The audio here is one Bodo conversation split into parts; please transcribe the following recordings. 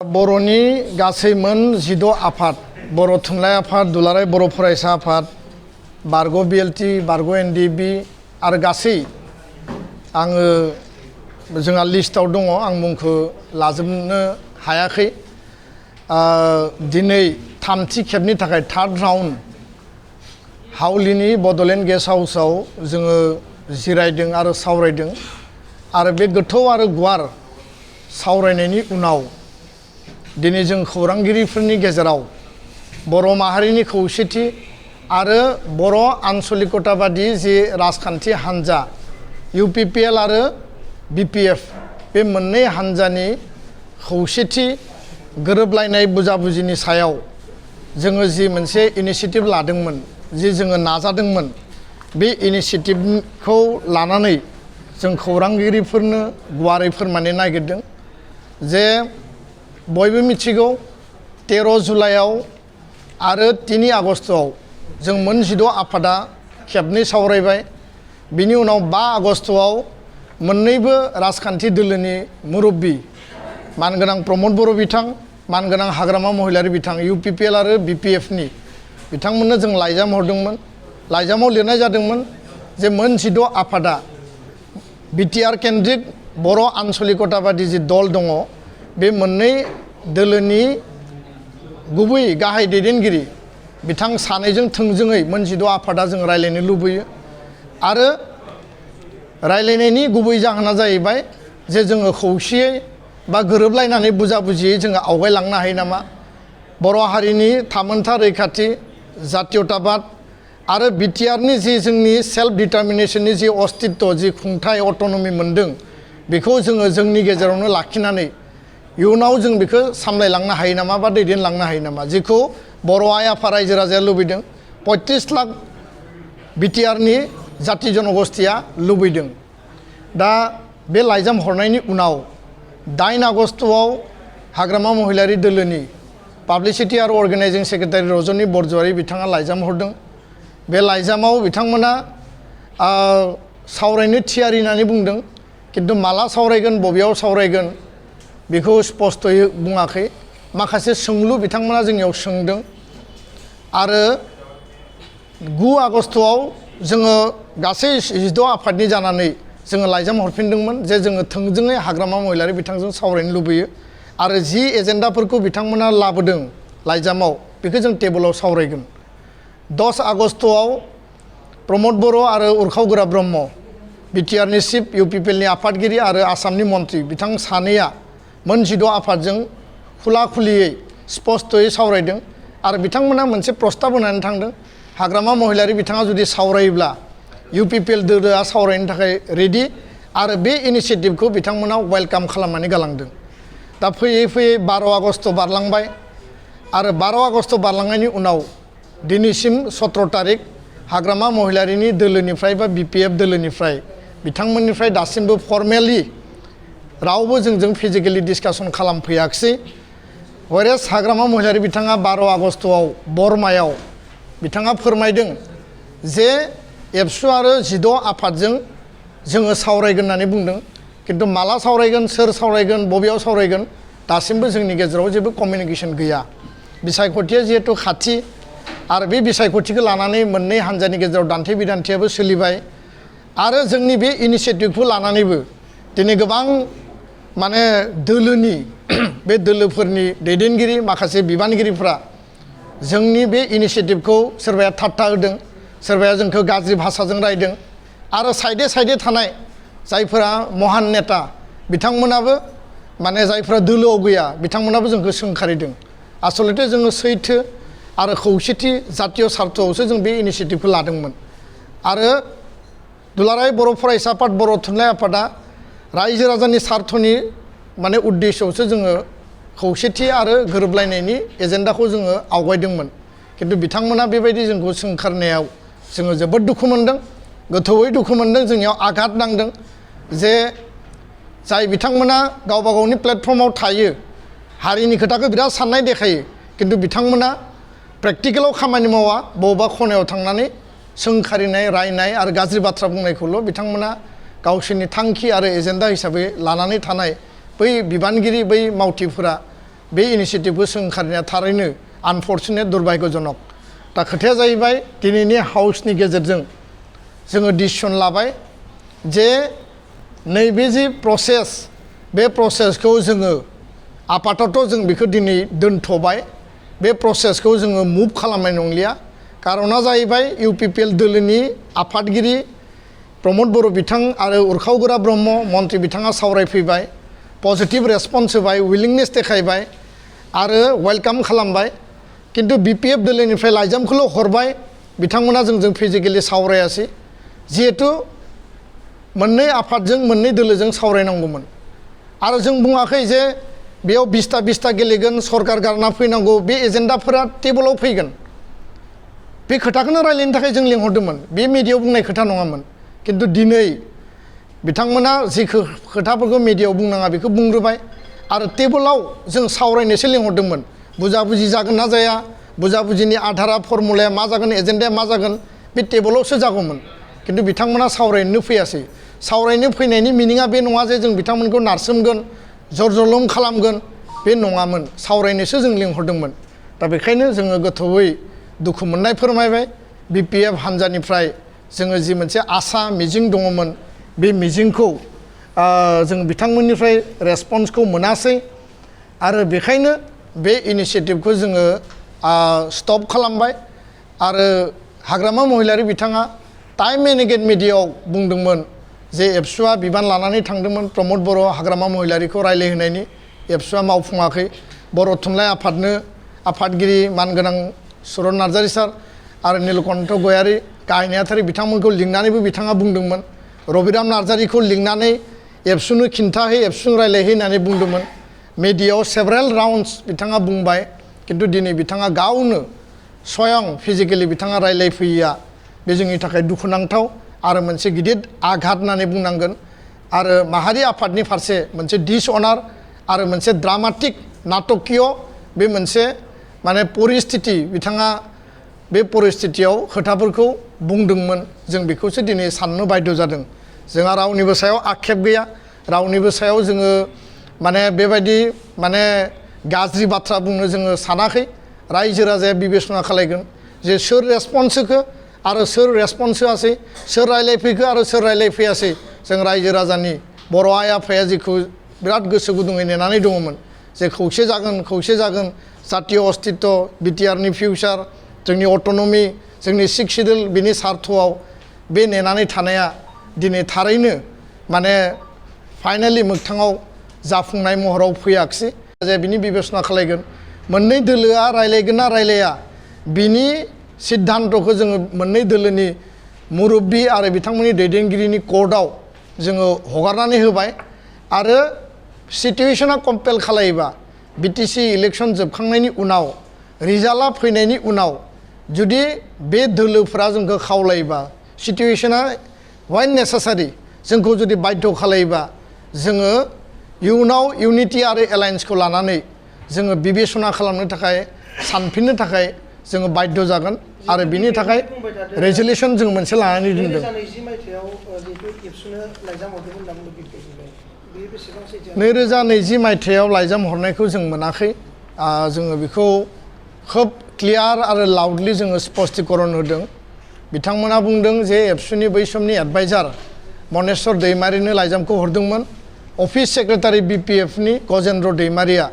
बर'नि गासै मोन 16 आफाद बर' थुनलाइ आफाद दुलाराय बर' फरायसा आफाद बारग' बिएलटि बारग' एनडिबि आरो गासै आङो जोंहा लिस्टआव दङ आं मुंखौ लाजोबनो हायाखै दिनै थामथि खेबनि थाखाय थार्ड राउन्ड हावलिनि बड'लेण्ड गेस्ट हाउसआव जोङो जिरायदों आरो सावरायदों आरो बे गोथौ आरो गुवार सावरायनायनि उनाव दिनै जों खौरांगिरिफोरनि गेजेराव बर' माहारिनि खौसेथि आरो बर' आन्चलिकताबादि जि राजखान्थि हान्जा इउपिपिएल आरो बिपिएफ बे मोननै हान्जानि खौसेथि गोरोबलायनाय बुजाबुजिनि सायाव जोङो जि मोनसे इनिशिएटिभ लादोंमोन जि जोङो नाजादोंमोन बे इनिशिएटिभखौ लानानै जों खौरांगिरिफोरनो गुवारै फोरमायनो नागिरदों जे बयबो मिथिगौ 13 जुलाइआव आरो 3 आगस्तआव जों मोन 16 आफादा खेबनै सावरायबाय बिनि उनाव 5 आगस्तआव मोननैबो राजखान्थि दोलोनि मुरब्बी मानगोनां प्रमद बर' बिथां मानगोनां हाग्रामा महिलारि बिथां इउपिपिएल आरो बिपिएफनि बिथांमोननो जों लाइजाम हरदोंमोन लाइजामाव लिरनाय जादोंमोन जे मोन 16 आफादा बिटिआर केन्द्रिक बर' आन्चलिकताबादि जि दल दङ बे मोननै दोलोनि गुबै गाहाय दैदेनगिरि बिथां सानैजों थोंजोङै मोन 16 आफादा जों रायलायनो लुबैयो आरो रायलायनायनि गुबै जाहोना जाहैबाय जे जोङो खौसेयै बा गोरोबलायनानै बुजाबुजियै जोङो आवगायलांनो हायो नामा बर' हारिनि थामोनथा रैखाथि जातीयताबाद आरो बिटिआरनि जि जोंनि सेल्फ डिटारमिनेशननि जि अस्तित्व जि खुंथाय अट'नमि मोनदों बेखौ जोङो जोंनि गेजेरावनो लाखिनानै इयुनाव जों बेखौ सामलायलांनो हायो नामा बा दैदेनलांनो हायो नामा जेखौ बर' आइ आफा रायजो राजाया लुबैदों 35 लाख बिटिआरनि जाति जनगोष्ठीया लुबैदों दा बे लाइजाम हरनायनि उनाव 8 आगस्तआव हाग्रामा महिलारि दोलोनि पाब्लिसिटि आरो अर्गेनाइजिं सेक्रेटारि रजनी बरज'वारि बिथाङा लाइजाम हरदों बे लाइजामाव बिथांमोना सावरायनो थियारि होननानै बुंदों किन्तु माला सावरायगोन बबेयाव सावरायगोन बेखौ स्पष्टयै बुङाखै माखासे सोंलु बिथांमोना जोंनियाव सोंदों आरो 9 आगस्तआव जोङो गासै 16 आफादनि जानानै जोङो लाइजाम हरफिनदोंमोन जे जोङो थोंजोङै हाग्रामा महिलारि बिथांजों सावरायनो लुबैयो आरो जि एजेन्डाफोरखौ बिथांमोना लाबोदों लाइजामाव बेखौ जों टेबोलाव सावरायगोन 10 आगस्तआव प्रमद बर' आरो उरखाव ब्रह्म बिटिआरनि चिफ इउपिपिएलनि आफादगिरि आरो आसामनि मन्त्रि बिथां सानैया मोन 16 आफादजों खुला खुलियै स्पष्टयै सावरायदों आरो बिथांमोना मोनसे प्रस्ताब होनानै थांदों हाग्रामा महिलारि बिथाङा जुदि सावरायोब्ला इउपिपिएल दोलोआ सावरायनो थाखाय रेडि आरो बे इनिशिएटिभखौ बिथांमोना वेलकाम खालामनानै गालांदों दा फैयै फैयै 12 आगस्त बारलांबाय आरो 12 आगस्त बारलांनायनि उनाव दिनैसिम 17 तारिख हाग्रामा महिलारिनि दोलोनिफ्राय बा बिपिएफ दोलोनिफ्राय बिथांमोननिफ्राय दासिमबो फर्मेलि रावबो जोंजों फिजिकेलि डिसकासन खालामफैयाखिसै वेरेस हाग्रामा महिलारि बिथाङा 12 आगस्तआव बरमायाव बिथाङा फोरमायदों जे एबसु आरो 16 आफादजों जोङो सावरायगोन होननानै बुंदों किन्तु माला सावरायगोन सोर सावरायगोन बबेयाव सावरायगोन दासिमबो जोंनि गेजेराव जेबो कमिउनिकेसन गैया बिसायख'थिया जिहेतु खाथि आरो बे बिसायख'थिखौ लानानै मोननै हान्जानि गेजेराव दान्थे बिदान्थेयाबो सोलिबाय आरो जोंनि बे इनिशिएटिभखौ लानानैबो दिनै गोबां माने दोलोनि बे दोलोफोरनि दैदेनगिरि माखासे बिबानगिरिफ्रा जोंनि बे इनिशिएटिभखौ सोरबाया थाट्टा होदों सोरबाया जोंखौ गाज्रि भाषाजों रायदों आरो साइडे थानाय जायफोरा महान नेता बिथांमोनाबो माने जायफोरा दोलोआव गैया बिथांमोनाबो जोंखौ सोंखारिदों आसलथे जोङो सैथो आरो खौसेथि जातीय सार्थआवसो जों बे इनिशिएटिभखौ लादोंमोन आरो दुलाराय बर' फरायसा आफाद बर' थुनलाइ आफादा रायजो राजानि सार्थनि माने उद्देश्यआवसो जोङो खौसेथि आरो गोरोबलायनायनि एजेन्डाखौ जोङो आवगायदोंमोन किन्तु बिथांमोना बेबायदि जोंखौ सोंखारनायाव जोङो जोबोद दुखु मोनदों गोथौयै दुखु मोनदों जोंनियाव आघात नांदों जे जाय बिथांमोना गावबा गावनि प्लेटफर्माव थायो हारिनि खोथाखौ बिराद साननाय देखायो किन्तु बिथांमोना प्रेक्टिकेलाव खामानि मावा बबेबा खनायाव थांनानै सोंखारिनाय रायनाय आरो गाज्रि बाथ्रा बुंनायखौल' बिथांमोना गावसोरनि थांखि आरो एजेन्डा हिसाबै लानानै थानाय बै बिबानगिरि बै मावथिफोरा बे इनिशिएटिभखौ जों ओंखारनाया थारैनो आनफर्चुनेट दुर्भाग्यजनक दा खोथाया जाहैबाय दिनैनि हाउसनि गेजेरजों जोङो डिसिसन लाबाय जे नैबे जि प्रसेस बे प्रसेसखौ जोङो आपातत जों बेखौ दिनै दोनथ'बाय बे प्रसेसखौ जोङो मुभ खालामनाय नंलिया कारना जाहैबाय इउपिपिएल दोलोनि आफादगिरि प्रमद बर' बिथां आरो उरखावगोरा ब्रह्म मन्त्रि बिथाङा सावरायफैबाय पजिटिभ रेसपन्स होबाय उइलिंनेस देखायबाय आरो वेलकाम खालामबाय किन्तु बिपिएफ दोलोनिफ्राय लाइजामखौल' हरबाय बिथांमोना जोंजों फिजिकेलि सावरायासै जिहेतु मोननै आफादजों मोननै दोलोजों सावरायनांगौमोन आरो जों बुङाखै जे बेयाव 20टा गेलेगोन सरकार गारना फैनांगौ बे एजेन्डाफोरा टेबोलाव फैगोन बे खोथाखौनो रायलायनो थाखाय जों लिंहरदोंमोन बे मिडियायाव बुंनाय खोथा नङामोन किन्तु दिनै बिथांमोना जि खोथाफोरखौ मिडियायाव बुंनाङा बेखौ बुंग्रोबाय आरो टेबोलाव जों सावरायनोसो लिंहरदोंमोन बुजाबुजि जागोन ना जाया बुजाबुजिनि आधारा फर्मुलाया मा जागोन एजेन्डाया मा जागोन बे टेबोलावसो जागौमोन किन्तु बिथांमोना सावरायनो फैयासै सावरायनो फैनायनि मिनिङा बे नङा जे जों बिथांमोनखौ नारसोमगोन जरजलम खालामगोन बे नङामोन सावरायनोसो जों लिंहरदोंमोन दा बेखायनो जोङो गोथौयै दुखु मोननाय फोरमायबाय बिपिएफ हान्जानिफ्राय जोङो जि मोनसे आसा मिजिं दङमोन बे मिजिंखौ जों बिथांमोननिफ्राय रेसपन्सखौ मोनासै आरो बेखायनो बे इनिशिएटिभखौ जोङो स्टप खालामबाय आरो हाग्रामा महिलारि बिथाङा टाइम एन्ड एगेन मिडियायाव बुंदोंमोन जे एबसुआ बिबान लानानै थांदोंमोन प्रमद बर' हाग्रामा महिलारिखौ रायलायहोनायनि एबसुआ मावफुङाखै बर' थुनलाइ आफादनो आफादगिरि मानगोनां सुरन नार्जारि सार आरो नीलकण्ठ गयारि गाहाय नेहाथारि बिथांमोनखौ लिंनानैबो बिथाङा बुंदोंमोन रबिराम नार्जारिखौ लिंनानै एबसुनो खिन्थाहै एबसुजों रायलायहै होननानै बुंदोंमोन मिडियायाव सेभारेल राउन्डस बिथाङा बुंबाय किन्तु दिनै बिथाङा गावनो स्वयं फिजिकेलि बिथाङा रायलायफैयैया बे जोंनि थाखाय दुखुनांथाव आरो मोनसे गिदिर आघात होननानै बुंनांगोन आरो माहारि आफादनि फारसे मोनसे डिसअनार आरो मोनसे ड्रामाटिक नाटकीय बे मोनसे माने परिस्थिति बिथाङा बे परिस्थितियाव खोथाफोरखौ बुंदोंमोन जों बेखौसो दिनै साननो बाध्य जादों जोंहा रावनिबो सायाव आक्षेप गैया रावनिबो सायाव जोङो माने बेबायदि माने गाज्रि बाथ्रा बुंनो जोङो सानाखै रायजो राजाया बिबेसना खालायगोन जे सोर रेसपन्स होखो आरो सोर रेसपन्स होआसै सोर रायलायफैखो आरो सोर रायलायफैयासै जों रायजो राजानि बर' आइ आफाया जेखौ बिराद गोसो गुदुङै नेनानै दङमोन जे खौसे जागोन जातीय अस्तित्व बिटिआरनि फिउचार जोंनि अट'नमि जोंनि सिक्स सिडिउल बिनि सार्थआव बे नेनानै थानाया दिनै थारैनो माने फाइनालि मोगथाङाव जाफुंनाय महराव फैयाखिसै जे बिनि बिबेसना खालायगोन मोननै दोलोआ रायलायगोन ना रायलाया बिनि सिद्धान्तखौ जोङो मोननै दोलोनि मुरब्बी आरो बिथांमोननि दैदेनगिरिनि कर्टआव जोङो हगारनानै होबाय आरो सिटुएशना कम्पेल खालायोबा बिटिसि इलेक्शन जोबखांनायनि उनाव रिजाल्टआ फैनायनि उनाव जुदि बे दोलोफोरा जोंखौ खावलायोबा सिटुएशना वाइन नेसेसारि जोंखौ जुदि बाध्य खालायोबा जोङो इयुनाव इउनिटि आरो एलायन्सखौ लानानै जोङो बिबेसना खालामनो थाखाय सानफिननो थाखाय जोङो बाध्य जागोन आरो बिनि थाखाय रेजुलेसन जों मोनसे लानानै दोनदों 2020 मायथाइयाव लाइजाम हरनायखौ जों मोनाखै जोङो बेखौ खोब क्लियार आरो लाउडलि जोङो स्पष्टीकरण होदों बिथांमोना बुंदों जे एबसुनि बै समनि एडभाइजार मनेश्वर दैमारिनो लाइजामखौ हरदोंमोन अफिस सेक्रेटारि बिपिएफनि गजेन्द्र दैमारिया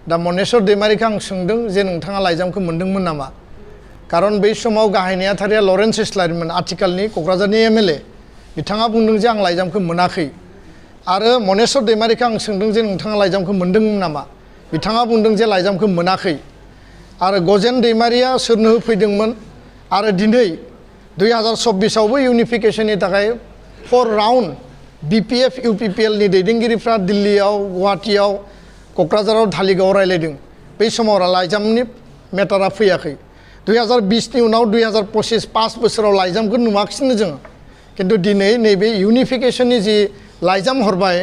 दा मनेश्वर दैमारिखौ आं सोंदों जे नोंथाङा लाइजामखौ मोनदोंमोन नामा कारन बै समाव गाहाय नेहाथारिया लरेन्स इस्लारिमोन आथिखालनि क'क्राझारनि एमएलए बिथाङा बुंदों जे आं लाइजामखौ मोनाखै आरो मनेश्वर दैमारिखौ आं सोंदों जे नोंथाङा लाइजामखौ मोनदोंमोन नामा बिथाङा बुंदों जे लाइजामखौ मोनाखै आरो गजेन दैमारिया सोरनो होफैदोंमोन आरो दिनै 2024आवबो इउनिफिकेशननि थाखाय 4 राउन्ड बिपिएफ इउपिपिएलनि दैदेनगिरिफ्रा दिल्लीयाव गुवाहाटीयाव क'क्राझाराव धालिगावआव रायलायदों बै समाव लाइजामनि मेटारा फैयाखै 2020नि उनाव 2025 5 बोसोराव लाइजामखौ नुवाखिसैनो जोङो किन्तु दिनै नैबे इउनिफिकेशननि जि लाइजाम हरबाय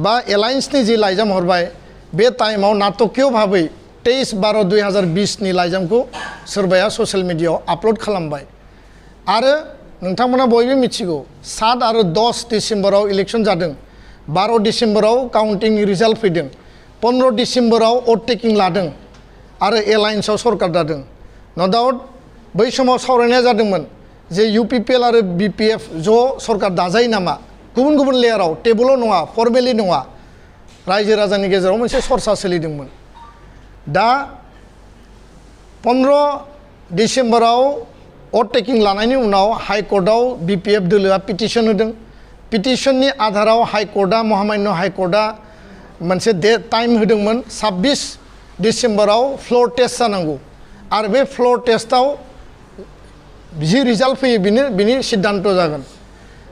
बा एलायन्सनि जि लाइजाम हरबाय बे टाइमाव नाटकीय भाबै 23/12/2020नि लाइजामखौ सोरबाया ससियेल मिडियायाव आपल'ड खालामबाय आरो नोंथांमोना बयबो मिथिगौ 7 आरो 10 डिसेम्बराव इलेक्शन जादों 12 डिसेम्बराव काउन्टिं रिजाल्ट फैदों 15 डिसेम्बराव अटटेकिं लादों आरो एलायन्सआव सरकार दादों नो डाउट बै समाव सावरायनाया जादोंमोन जे UPPL आरो BPF ज' सरकार दाजायो नामा गुबुन गुबुन लेयाराव टेबुलाव नङा फर्मेलि नङा रायजो राजानि गेजेराव मोनसे सरसा सोलिदोंमोन दा 15 डिसेम्बराव अटटेकिं लानायनि उनाव हाइकर्टआव BPF दोलोआ पिटिशन होदों पिटिशननि आधाराव हाइकर्टआ महामान्य हाइकर्टआ मोनसे टाइम होदोंमोन 26 डिसेम्बराव फ्लोर टेस्ट जानांगौ आरो बे फ्लोर टेस्टआव जि रिजाल्ट फैयो बिनि सिद्धान्त जागोन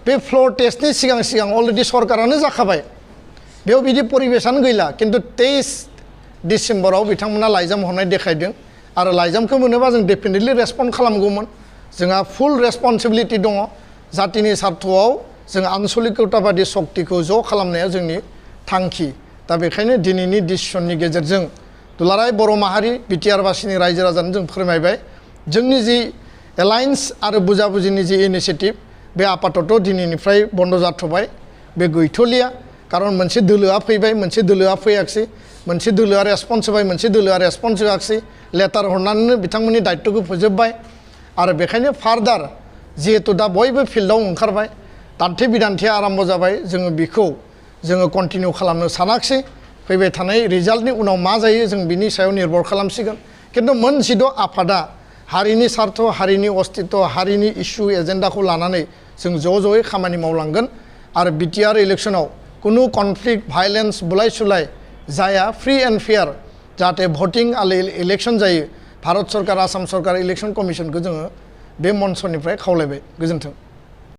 बे फ्लोर टेस्टनि सिगां अलरेडि सरकारानो जाखाबाय बेयाव बिदि परिबेसानो गैला किन्तु 23 डिसेम्बराव बिथांमोना लाइजाम हरनाय देखायदों आरो लाइजामखौ मोनोबा जों डेफिनेटलि रेसपन्ड खालामगौमोन जोंहा फुल रेसपन्सिबिलिटि दङ जातिनि सार्थआव जों आनसलिकताबादि शक्तिखौ ज' खालामनाया जोंनि थांखि दा बेखायनो दिनैनि डिसिसननि गेजेरजों दुलाराय बर' माहारि बिटिआरबासिनि रायजो राजानो जों फोरमायबाय जोंनि जि एलायन्स आरो बुजाबुजिनि जि इनिशिएटिभ बे आपातत दिनैनिफ्राय बन्द जाथ'बाय बे गैथ'लिया खारन मोनसे दोलोआ फैबाय मोनसे दोलोआ फैयाखिसै मोनसे दोलोआ रेसपन्स होबाय मोनसे दोलोआ रेसपन्स होआखिसै लेटार हरनानैनो बिथांमोननि दायित्वखौ फोजोबबाय आरो बेखायनो फार्दार जिहेतु दा बयबो फिल्डआव ओंखारबाय दान्थे बिदान्थेया आराम्भ जाबाय जोङो बेखौ जोङो कन्टिनिउ खालामनो सानाखिसै फैबाय थानाय रिजाल्टनि उनाव मा जायो जों बिनि सायाव निर्भर खालामसिगोन किन्तु मोनसेल' आफादा हारिनि सार्थ हारिनि अस्तित्व हारिनि इस्यु एजेन्डाखौ लानानै जों ज'यै खामानि मावलांगोन आरो बिटिआर इलेक्शनाव कुनु कनफ्लिक्ट भायलेन्स बुलाय सुलाय जाया फ्रि एन्ड फेयार जाहाथे भटिं आरो इलेक्शन जायो भारत सरकार आसाम सरकार इलेक्शन कमिशनखौ जोङो बे मन्चनिफ्राय खावलायबाय गोजोन्थों।